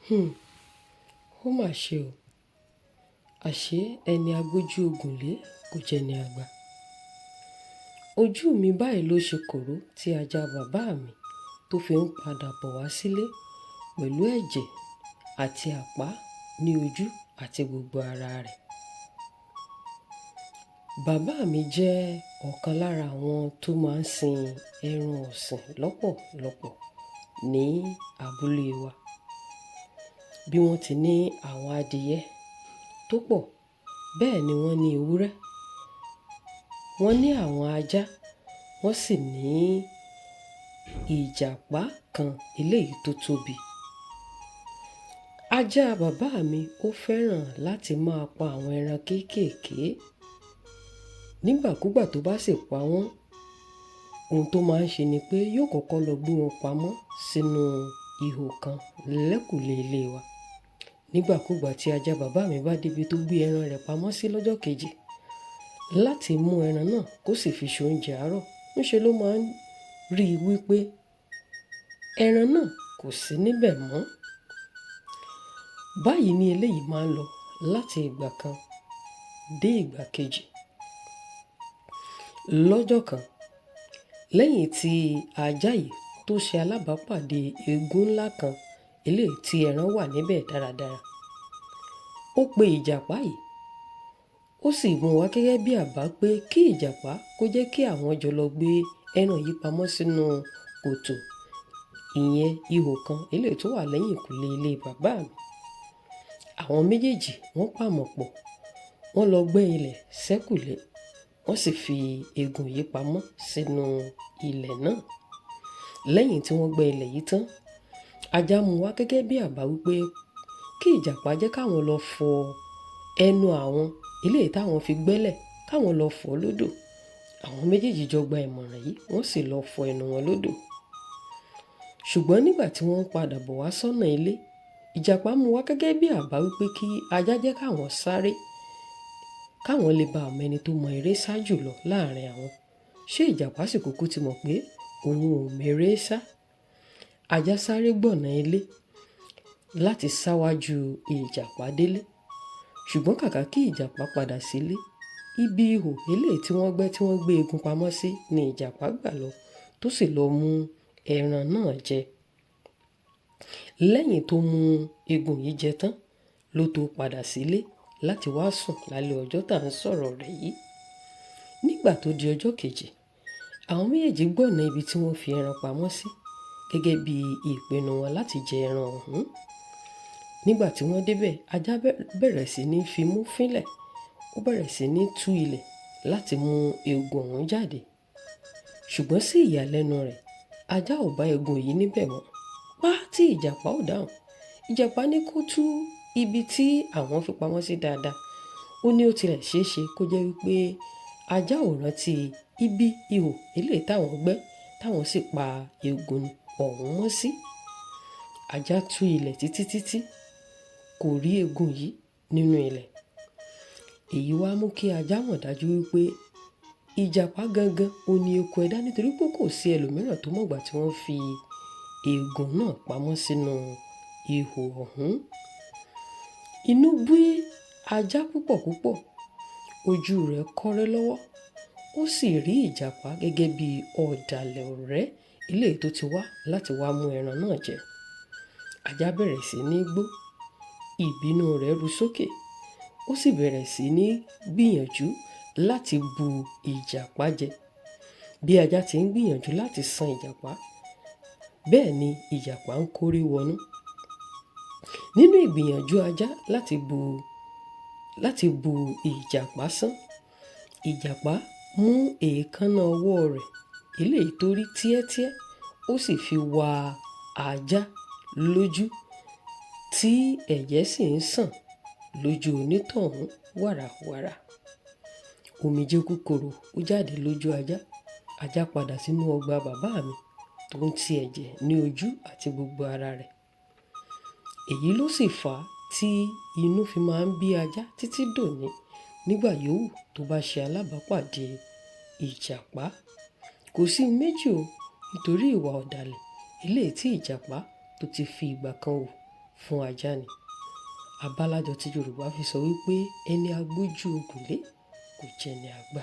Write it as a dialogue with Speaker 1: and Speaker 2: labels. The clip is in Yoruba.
Speaker 1: Hmm, ó mà ṣe o. Àṣé ẹni agbójú ògùn lé kò jẹ́ ẹni àgbà. Ojú mi báyìí ló ṣe kòró tí ajá bàbá mi tó fi ń padà bọ̀ wá sílé pẹ̀lú ẹ̀jẹ̀ àti àpá ní ojú àti gbogbo ara rẹ̀. Bàbá mi jẹ́ ọ̀kan lára àwọn tó máa ń sin ẹran ọ̀sìn lọ́pọ̀lọpọ̀ ní abúlé wa. Bí wọ́n ti ní àwọn adìẹ tó pọ̀, bẹ́ẹ̀ ni wọ́n ní ewúrẹ́. Wọ́n ní àwọn ajá, wọ́n sì ní ìjàpá kan eléyìí tó tóbi. Ajá bàbá mi ó fẹ́ràn láti máa pa àwọn ẹran kéékèèké. Nígbàkúgbà tó bá sì pa wọ́n, ohun tó máa ń ṣe ni pé yóò kọ́kọ́ lọ gbé wọn pamọ́ sínú ihò kan lẹ́kùlé ilé wa. Nígbàkúgbà tí ajá bàbá mi bá dé ibi tó gbé ẹran rẹ̀ pamọ́ sí lọ́jọ́ kejì láti mú ẹran náà kó sì fi ṣe oúnjẹ àárọ̀, ń ṣe ló máa ń rí wípé ẹran náà kò sí níbẹ̀ mọ́. Báyìí ni eléyìí máa ń lọ láti ìgbà kan dé ìgbà kejì. Lọ́jọ́ kan, lẹ́yìn tí ajá yìí tó ṣe alábàápàdé eégún ńlá kan eléyìí tí ẹran wà níbẹ̀ dáradára, ó pe ìjàpá yìí, ó sì mú wá gẹ́gẹ́ bí àbá pé kí ìjàpá kó jẹ́ kí àwọn jọ lọ gbé ẹran yìí pamọ́ sínú kòtò ìyẹn ihò kan eléyìí tó wà lẹ́yìn ìkùlé ilé bàbá mi. Àwọn méjèèjì wọ́n pàmọ̀ pọ̀, wọ́n lọ gbẹ́ ilẹ̀ sẹ́kùlé, wọ́n sì fi eégún yìí pamọ́ sínú ilẹ̀ náà. Lẹ́yìn tí wọ́n gbẹ́ ilẹ̀ yìí tán, ajá mú wá gẹ́gẹ́ bí àbá wípé kí ìjàpá jẹ́ káwọn lọ fọ ẹnu àwọn eléyìí táwọn fi gbẹ́lẹ̀ káwọn lọ fọ lódò. Àwọn méjèèjì jọ gba ìmọ̀ràn yìí, wọ́n sì lọ fọ ẹnu wọn lódò. Ṣùgbọ́n nígbà tí wọ́n ń padà bọ̀ wá sọ́nà ilé, ìjàpá mú wá gẹ́gẹ́ bí àbá wípé kí ajá jẹ́ káwọn sáré, káwọn lè bá mọ ẹni tó mọ eré sá jùlọ láàrin àwọn. Ṣé ìjàpá sì kúkú ti mọ̀ pé òun ò mọ eré sá? Ajá sáré gbọ̀nà ilé láti sáwájú ìjàpá délé. Ṣùgbọ́n kàkà kí ìjàpá padà sílé, ibi ihò eléyìí tí wọ́n gbẹ́ tí wọ́n gbé eégún pamọ́ sí ni ìjàpá gbà lọ tó sì lọ mú ẹran náà jẹ. Lẹ́yìn tó mú eégún yìí jẹ tán ló tó padà sílé láti wá sùn lálẹ́ ọjọ́ tá ń sọ̀rọ̀ rẹ̀ yìí. Nígbà tó di ọjọ́ kejì, àwọn méjèèjì gbọ̀nà ibi tí wọ́n fi ẹran pamọ́ sí gẹ́gẹ́ bí ìpinnu wọn láti jẹ ẹran ọ̀hún. Nígbà tí wọ́n dé bẹ̀, ajá bẹ̀rẹ̀ sí ní fi mú fínlẹ̀, ó bẹ̀rẹ̀ sí ní tú ilẹ̀ láti mú eégún ọ̀hún jáde. Ṣùgbọ́n sí ìyàlẹ́nu rẹ̀, ajá ò bá eégún yìí níbẹ̀ mọ́. Pá tí ìjàpá ò dáhùn. Ìjàpá ní kó tú ibi tí àwọn fi pamọ́ sí dáadáa. Ó ní ó tilẹ̀ ṣe é ṣe kó jẹ́ wípé ajá ò rántí ibi ihò eléyìí táwọn gbẹ́ táwọn sì pa eégún ọ̀hún mọ́ sí. Ajá tú ilẹ̀ títítítí, kò rí eégún yìí nínú ilẹ̀. Èyí wá mú kí ajá mọ̀ dájú wípé ìjàpá gangan ò ní eku ẹ̀dá nítorí pé kò sí ẹlòmíràn tó mọ̀ ìgbà tí wọ́n fi eégún náà pamọ́ sínú ihò ọ̀hún. Inú bí ajá púpọ̀ púpọ̀, ojú rẹ̀ kọ́rẹ́ lọ́wọ́, ó sì rí ìjàpá gẹ́gẹ́ bí ọ̀dàlẹ̀ ọ̀rẹ́ eléyìí tó ti wá láti wá mú ẹran náà jẹ. Ajá bẹ̀rẹ̀ sí ní gbó, ìbínú rẹ̀ ru sókè, ó sì bẹ̀rẹ̀ sí ní gbìyànjú láti bu ìjàpá jẹ. Bí ajá ti ń gbìyànjú láti san ìjàpá, bẹ́ẹ̀ ni ìjàpá ń kórè wọnú. Nínú ìgbìyànjú ajá láti bu ìjàpá sán, ìjàpá mú èékánná ọwọ́ rẹ̀ eléyìí tó rí tíẹ́tíẹ́, ó sì fi wa ajá lójú tí ẹ̀jẹ̀ sì ń sàn lójú onítọ̀hún wàràwàrà. Omijé kúkúrú ó jáde lójú ajá. Ajá padà sínú ọgbà bàbá mi tó ń ti ẹ̀jẹ̀ ní ojú àti gbogbo ara rẹ̀. Èyí ló sì fà á tí inú fi máa ń bí ajá títí dòní nígbà yòówù tó bá ṣe alábàápàdé ìjàpá. Kò sí méjì o nítorí ìwà ọ̀dàlẹ̀ eléyìí tí ìjàpá tó ti fi ìgbà kan hù fún ajá ni. Abálájọ tí Yorùbá fi sọ wípé ẹni agbójú ogun lé kò jẹ́ ni àgbà.